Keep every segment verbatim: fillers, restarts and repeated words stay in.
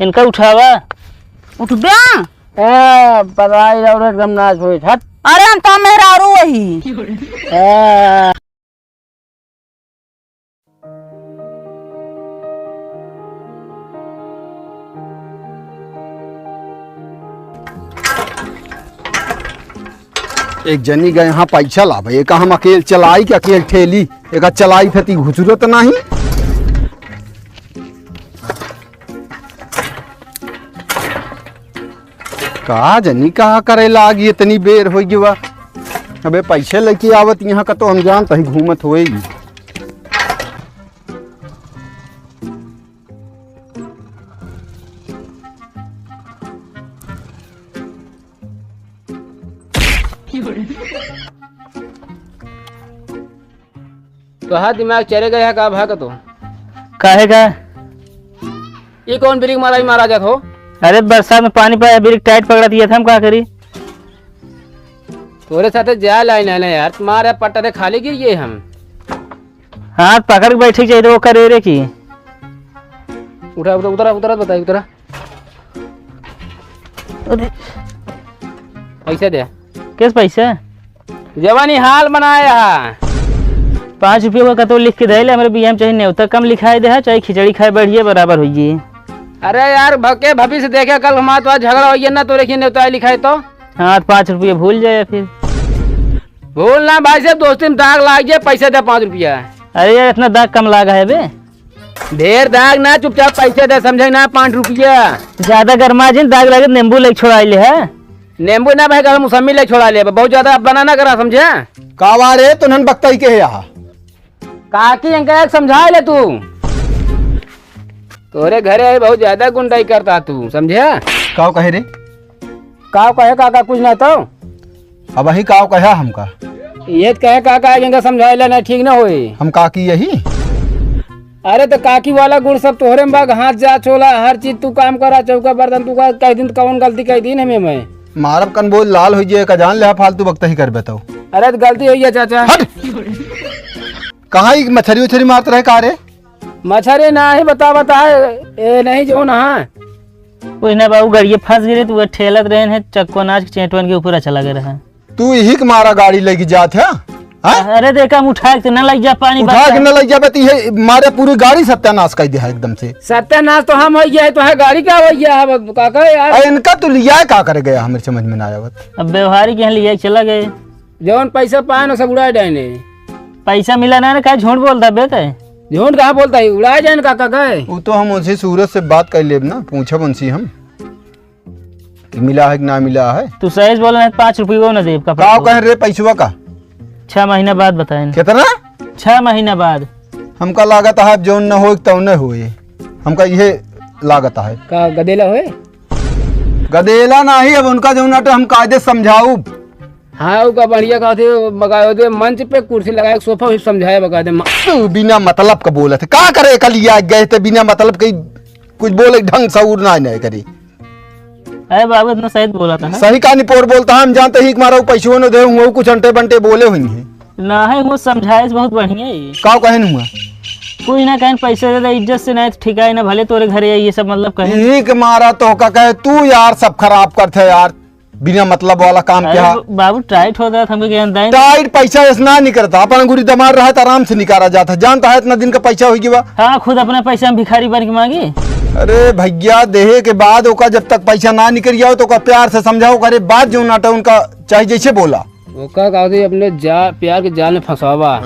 इनका उठावा। उठब्या? ए, पराई रौरे एकदम नाश होई, हट। अरे हम तो मेहरारू वही। ए। एक जनी गए हाँ पैसा लावे, एक हम अकेल चलाई के अकेल ठेली, एक चलाई फती घुसरत नहीं। का जनी का करे लागी, इतनी बेर होइ गवा। अबे पैसे लेके आवत यहाँ का तो हम जानत ही घूमत होएगी। तोहार दिमाग चले गए है का भा का तो? काहे का? ये कौन ब्रेक मारा ही मारा जात हो? अरे बरसात में पानी पाया, ब्रेक टाइट पकड़ा दिया था, हम का करी? तोरे साथे जाए लाइन है ना यार, तुम्हारे पट्टा दे खाली गिर गए हम। हाथ पकड़ के बैठे के चाहिए, वो करे रे की। उठा, उठा, उतरा, उतरा, बताई, उतरा। अरे। पैसा दे। किस पैसा? जवानी हाल बनाया है। पाँच रुपये का कतो लिख के दे ले, हमरे बियाह में चाहे नेवता कम लिखाई दे है, चाहे खिचड़ी खाए बैठिए, बराबर होइए। अरे यार, भके भभी से देखे, कल हमारा तो झगड़ा होइए ना, तो देखिए नेवता लिखाए तो। हाँ, तो पाँच रुपये भूल जाए फिर। भूल ना भाई साहब, दोस्ती में दाग लाग जाए, पैसा दे पाँच रुपया। अरे यार, इतना दाग कम लागा है बे। ढेर दाग ना, चुपचाप पैसा दे, समझे ना, पाँच रुपया। ज्यादा गरमा जिन, दाग लागे, नींबू लेके छोड़ा ले है। नींबू ना भाई, कल मौसमी लेके छोड़ा ले, बहुत ज्यादा बना ना करा, समझे? का वा रे, तो नन बकता ही के है यहाँ? काकी, इनका एक समझा ले तू। तोरे घरे आई, बहुत ज्यादा गुंडाई करता तू, समझे? का कहे रे? का कहे काका, कुछ ना तो। अब वही का कहे हमका? ये तो कहे काका, इनका समझाइला ना, ठीक ना होई। हम काकी यही? अरे तो काकी वाला गुण सब तोहरे में बा, हाथ जा छोला, हर चीज तू काम करा, चौका बर्तन तू का, कह दिन तो कौन गलती कह दिन हमें मैं। मारब कन बोल लाल हो जाए का, जान ले फालतू बकता ही करबे तो। अरे तो गलती होई है चाचा। हट। कहाँ ही मछरी उछरी मारत रहे का रे? मछरी नाही बता, बता, ए, नहीं जो ना। ओही ना बाबू, गड़िए फंस गए रहे, तो वो ठेलत रहे हैं, चक्को नाच के चेंटवन के ऊपर अच्छा लगे रहा। तू यही के मारा गाड़ी लेके जात है, हाँ? अरे देखा, हम उठा के ना लग जा पानी उठा के ना लग जाबे, तो ये मारे पूरी गाड़ी सत्यानाश कर दिया एकदम से। सत्यानाश तो हम हो गया है, तो है गाड़ी क्या हो गया है, अब काका यार? अरे इनका तू लिया का करे गया, हमारे समझ में ना आवत। अब व्यवहारिक यहाँ लिया के चला गए। जौन पैसा पाए ना, सब उड़ा डायने। पैसा मिला ना, ना, काहे झूठ बोलता बे ते? झूठ कहाँ बोलता है? उड़ा जाए ना काका कहे। वो तो हम उनसे सूरज से बात कर लेब ना, पूछब उनसे हम कि मिला है कि ना मिला है। तू सही से बोला ना, पाँच रुपये ना देब का। का कहे रे पैसवा का? छह महीना बाद बताएं। कितना? छह महीना बाद। हमका लागत है, अब जौन न होए, तौन न होए। हमका इहे लागत है। का गदेला होए? गदेला नाही, अब उनका जौन आटे हम कायदे समझाउब। हाँ, ओका बढ़िया कहते, बगायो दे, मंच पे कुर्सी लगाए, सोफा भी समझाए, बगा दे, म- तू बिना मतलब का बोलत है। का करे, कल ये आ गए थे, बिना मतलब के कुछ बोले, ढंग से उड़ना ही नहीं करे। अरे बाबू, इतना सही बोला था ना। सही कहानी पोर बोलता है, हम जानते ही कि मारा वो पैसों न दे हुआ, कुछ अंटे बंटे बोले हुई हैं। ना है, वो समझाए से बहुत बढ़िया है। का कहन हुआ? कोई ना कहन, पैसे दे दे, इज्जत से नहीं तो ठिकाए ना, भले तोरे घरे आई, ये सब मतलब कहे। यही के मारा तो का कहे, तू यार सब खराब करते यार। बिना मतलब वाला काम अरे क्या? ब-, बाबू, टाइट हो जात, हमके ज्ञान दाई। टाइट पैसा ऐसे ना निकलता, अपन अंगूरी दमार रहा तो आराम से निकाला जाता। जानता है इतना दिन का पैसा होई गवा। हाँ, खुद अपने पैसा में भिखारी बन के मांगी। अरे भैया, देहे के बाद ओका जब तक पैसा ना निकल जाओ तो ओका प्यार से समझाओ, करे बात जो नाटा उनका चाहे जैसे बोला। ओका का होती अपने जा-, प्यार के जाल में फंसावा।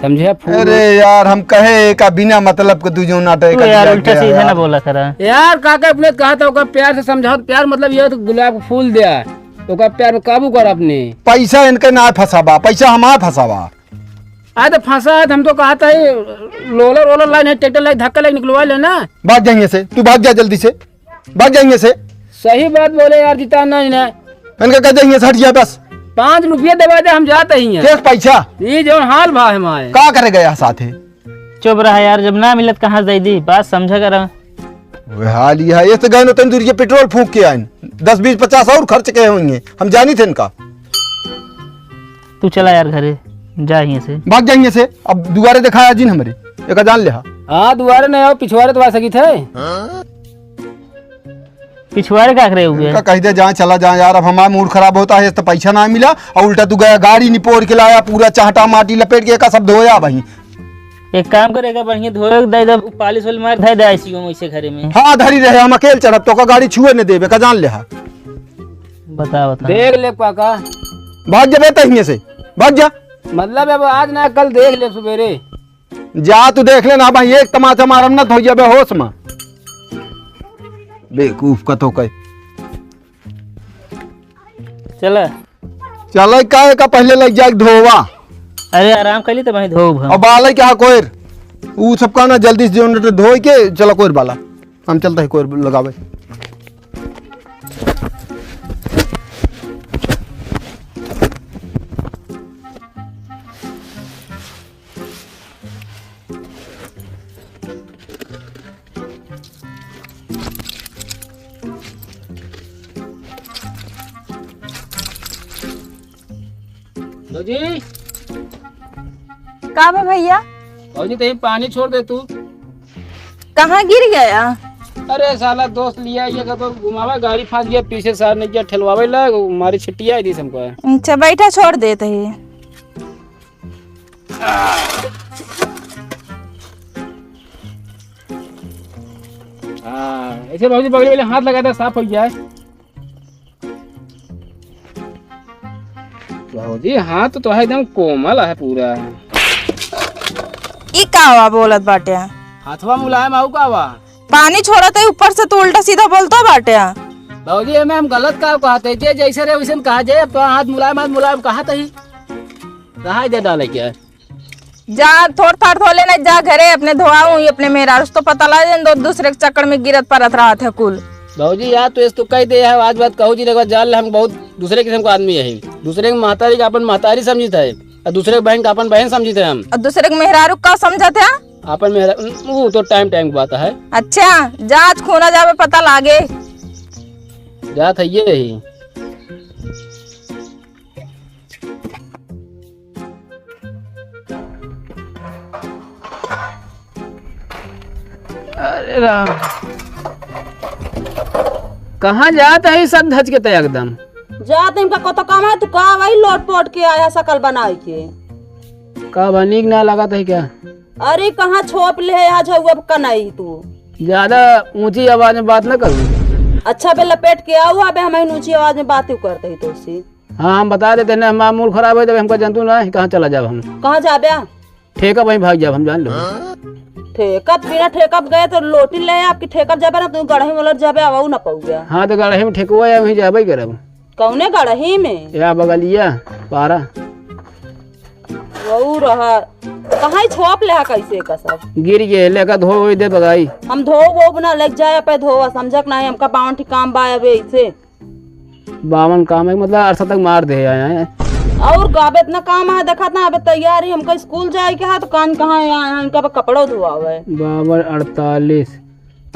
समझे? फूल अरे यार, हम कहे का बिना मतलब के तू जो नाटक तू कर यार दिया उल्टा गया सीधा यार। ना बोला करा। यार, काका अपने कहा था, ओकर प्यार से समझाओ, तो प्यार मतलब ये तो गुलाब का फूल दिया, ओकर प्यार में काबू कर अपने। पैसा इनके ना फंसाबा, पैसा हमार फंसाबा। अरे तो फंसा है, तो हम तो कहा था, ये रोलर, रोलर लाइन है, ट्रैक्टर लाइन धक्का लाइन निकलवा लेना। भाग जाइए से, तू भाग जा जल्दी से। भाग जाइए से। सही बात बोले यार, जिता नहीं ना। इनका कह दे, यहाँ से हट जा बस। पाँच रुपया दबा दे, हम जाते ही हैं। कैसे पैसा? ये जो हाल भा है माए। का करे गया साथे? चुप रहा यार, जब ना मिलत कहाँ से दे दी? बात समझा करा। वह हाल ये है, ये तो गए न तंदूर ये पेट्रोल फूंक के आए, दस बीस पचास और खर्च के होंगे, हम जानी थे इनका। तू चला यार घरे, जा यहाँ से। भाग जा यहाँ से, अब दुआरे दिखाया जिन हमरे, एका जान ले हा। हाँ, दुआरे नहीं आओ, पिछवारे तो आ सकी थे। पिछवाड़े का करे हुए? इनका कह दे, "जाए, चला जाए यार, अब हमारा मूड खराब होता है, तो पैसा ना मिला और उल्टा तू गया गाड़ी निपोर के लाया, पूरा चाहटा माटी लपेट के एका सब धोया भाई।" एक काम करे, एका बढ़िया धोए के दे दे, पालिश वाली मार दे दे, आईसीयू में वैसे घरे में। हाँ, धरी रहे, हम अकेल चढ़ब, तो का गाड़ी छुए न देबे, का जान ले हा। बता, बता। देख ले पाका। भाग जबे तहिए से, भाग जा। मतलब अब आज ना, कल देख ले सुबेरे। जा तू देख ले ना भाई, एक तमाचा मारम ना, धोइया बेहोश में। बेवकूफ का तो कहे। चला। चला, का एका पहले लग जाए धोवा। अरे, आराम कर ली तो मैं धोब हम। और बालक के हाँ कोयर, ऊ सब का ना, जल्दी से जनरेटर धोए के चला कोयर बाला। हम चलता है कोयर लगावे। भौजी। का बा भैया? भौजी, तहीं पानी छोड़ दे तू। कहाँ गिर गया? अरे साला दोस्त लिया ये कब घुमावा, गाड़ी फंस गया पीछे, सार ने क्या ठेलवावे ला, मारी छिट्टिया दी हमको। अच्छा बैठा, छोड़ देत ही। हाँ, ऐसे भौजी बगल वाले हाथ लगा दे, साफ हो जाए। भौजी, हाथ तो तोहार एकदम कोमल है पूरा। ई का हुआ बोलत बाटे? हाथवा मुलायम आऊ का हुआ? पानी छोड़त है ऊपर से, तू उल्टा सीधा बोलतो बाटे। भौजी, एमे हम गलत का कहत है? जे जैसे रहे वैसे कहा जाए। अब तो हाथ मुलायम, हाथ मुलायम कहत ही। कहाँ दे डाले क्या? जा, थोड़ थाड़ धो लेना, जा घरे अपने धोआऊ, अपने मेहरारू से तो पता ला जाए, दो दूसरे के चक्कर में गिरत परत रहत है कुल। भौजी, यार, तू ऐसे तो कह दे है, आज बात कहू जी, एक बार जान ले, हम बहुत दूसरे किस्म का आदमी है। दूसरे के महतारी का अपन महतारी समझित है, और दूसरे के बहन का अपन बहन समझित है हम। और दूसरे के मेहरारू का समझत है? अपन मेहरा-, वो तो टाइम टाइम की बात है। अच्छा, जा, आज खूना जावे, पता लागे। जात है ये ही। अरे राम, कहाँ जात है सब धज के तय एकदम? जात इनका कतो काम है, तू का भाई लोट पोट के आया सकल बनाए के? का बा, नीक ना लागत है क्या? अरे कहाँ छोप ले है आज हुआ कनाई तू? ज्यादा ऊंची आवाज में बात ना करू। अच्छा बे लपेट के आऊ, अबे हम ऊंची आवाज में बात क्यों करते ही तो सी? हाँ, हम बता देते ना, हमारा मूड खराब है, तब हमका जनतू ना है, कहाँ चला जाब हम? कहाँ जाबे? ठेका वहीं भाग जाब हम, जान लो। ठेका, बिना ठेका गए तो लोटी ले, आपकी ठेका जाबे ना, तू गढ़ही में लड़ जाबे, आवाऊ ना पाऊ गया। हाँ, तो गढ़ही में ठेकुआ है, वहीं जाबे ही करब। कौने गढ़ही में? या बगलिया, पारा। वहू रहा, कहाँ ही छोप ले हा कैसे का सब? गिर गए, लेकर धो वही दे बगाई। हम धो वो बना लेके जाए पे धोवा, समझक नहीं, हमका बावन ठी काम बा अबे इसे। बावन काम है, मतलब अरसा तक मार दे आया है। और का बे इतना काम है, देखत ना, अबे तैयारी, हमका स्कूल जाए के है, तो कान कहाँ है, यहाँ इनका बे कपड़ो धोआवे। बावन, अड़तालीस,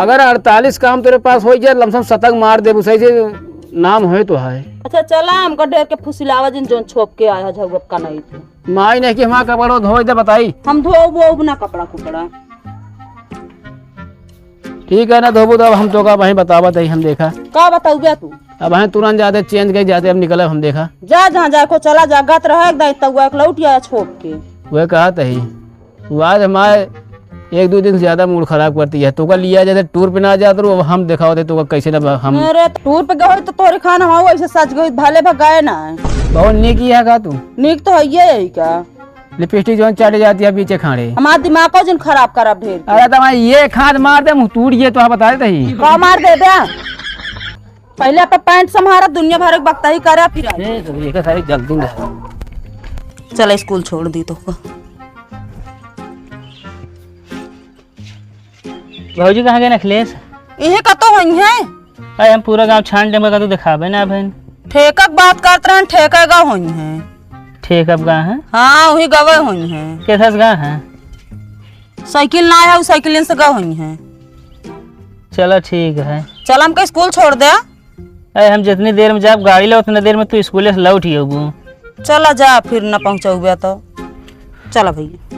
अगर अड़तालीस काम तेरे पास हो जाए, लमसम शतक मार दे, सही से नाम होए तो है। अच्छा चला, हमका ढेर के फुसिलावा जिन, जोन छोप के आया झगुआ का नहीं थे। माई नहीं कि हमारा कपड़ो धोए दे, बताई। हम धोब वोब ना कपड़ा कुपड़ा। ठीक है ना धोबू, तो अब हम तो का वहीं बतावत है, हम देखा। का बताउबे तू? अब हम तुरंत जाते, चेंज कर जाते, अब निकलब हम देखा। जा जहाँ जाए को चला जा, गत रहे एक दाई तउआ एक लौट आया छोप के। वह कहा तही, वो आज हमारे एक दो दिन से ज्यादा मूड खराब करती है। तोका लिया जाते टूर पे ना जात रू, अब हम दिखावते तोका कैसे ना हम। अरे टूर पे गए तो तोरे खाना हम ऐसे सज गई, भले भा गए ना। बहुत नीक ही है का तू? नीक तो है ये यही का। लिपस्टिक जौन चढ़ जाती है पीछे खाड़े। हमारा दिमाग को जिन खराब करब ढेर। अरे तो मैं ये खाद मार दे, मुँह टूट गए तो आप बता देते ही। का मार दे बे? पहले अपन पैंट संभारा, दुनिया भर के बकता ही करे फिर। ए, तो ये सारी जल्दी में है। चला स्कूल छोड़ दी तो। भौजी कहाँ गए अखिलेश? इहे कतो होई हैं। अरे हम पूरा गांव छान देम का, तू दिखाबे ना बहन। ठेका के बात करत रहन, ठेका गा होई हैं। ठेका गा हैं? हाँ, वही गवे होई हैं। कैसा गा हैं? साइकिल ना आया, उ साइकिल से गा होई हैं। चला ठीक है। चल हमके स्कूल छोड़ दे। अरे हम जितनी देर में जाब गाड़ी ला, उतने देर में तू स्कूले से लौट ही अबू। चला जा, फिर ना पहुँचउबे तो। चला भैया।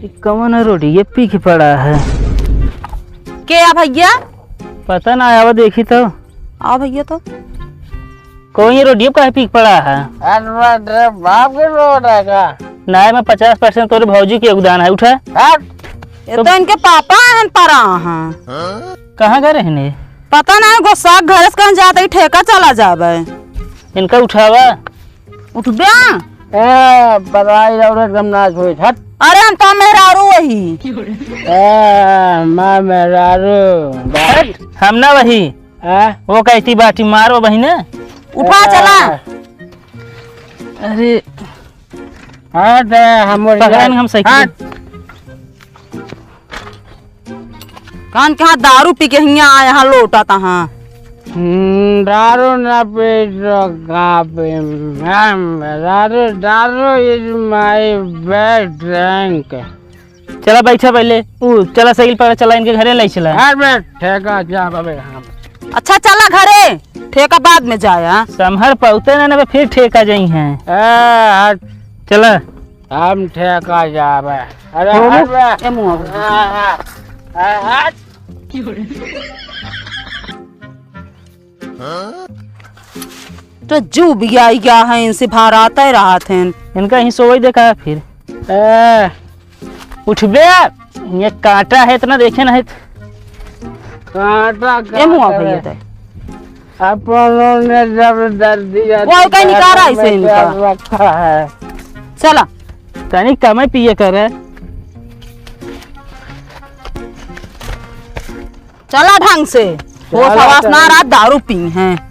ये कौन है रोडिये पी के पड़ा है? के आ भैया? पता ना, आवा देखी तो। आओ भैया तो। कौन ये रोडिये काहे पी के पड़ा है? अरे बाप के रोड है का? ना, मैं पचास परसेंट तोरे भौजी के योगदान है। उठा। हट। ये तो इनके पापा हैं परा हैं। कहाँ गए रहने? पता ना, गोसाख घर से कहीं जाते ही ठेका चला जावे। इनका उठावा। उठबे? ए, बदाई रौरे एकदम नाच होई, हट। अरे हम तो मेहरारू वही। ए, माँ मेहरारू। हट, हम ना वही। ए? वो कहती बाटी मारो बहिने। उठा ए। चला। अरे। हट, ए, हम पकड़न हम साइकिल। हट। कान के हाथ दारू पी के हियाँ आए, यहाँ लोटा तहाँ। हम्म, दारू ना पी तो का पी? हम, दारू, दारू is my best drink। चला बैठा पहले, ऊ चला साइकिल पर चला, इनके घरे ले चला। घर में ठेका जा बाबे हम। अच्छा चला घरे, ठेका बाद में जाया। समहर पौते ना, ना फिर ठेका जाई हैं। ए, हट। चला। हम ठेका जाबे। अरे, हो, हट बे। ए, मुआ। हाँ, हाँ, हाँ, हट। तो जू भी आई गया है, इनसे भाराते रहत हैं। इनका ही सोई देखा है फिर। ए, उठबे, ये कांटा है इतना देखे ना है। कांटा ए, मुआ कांटा भैया है। ते। अपनों ने जब दर्दिया वो कहीं निकाला है इसे इनका। रखा है। चला। तनी कमे पिए करे। चला ढंग से। होश चला हवास ना चला। रहा, दारू पी हैं।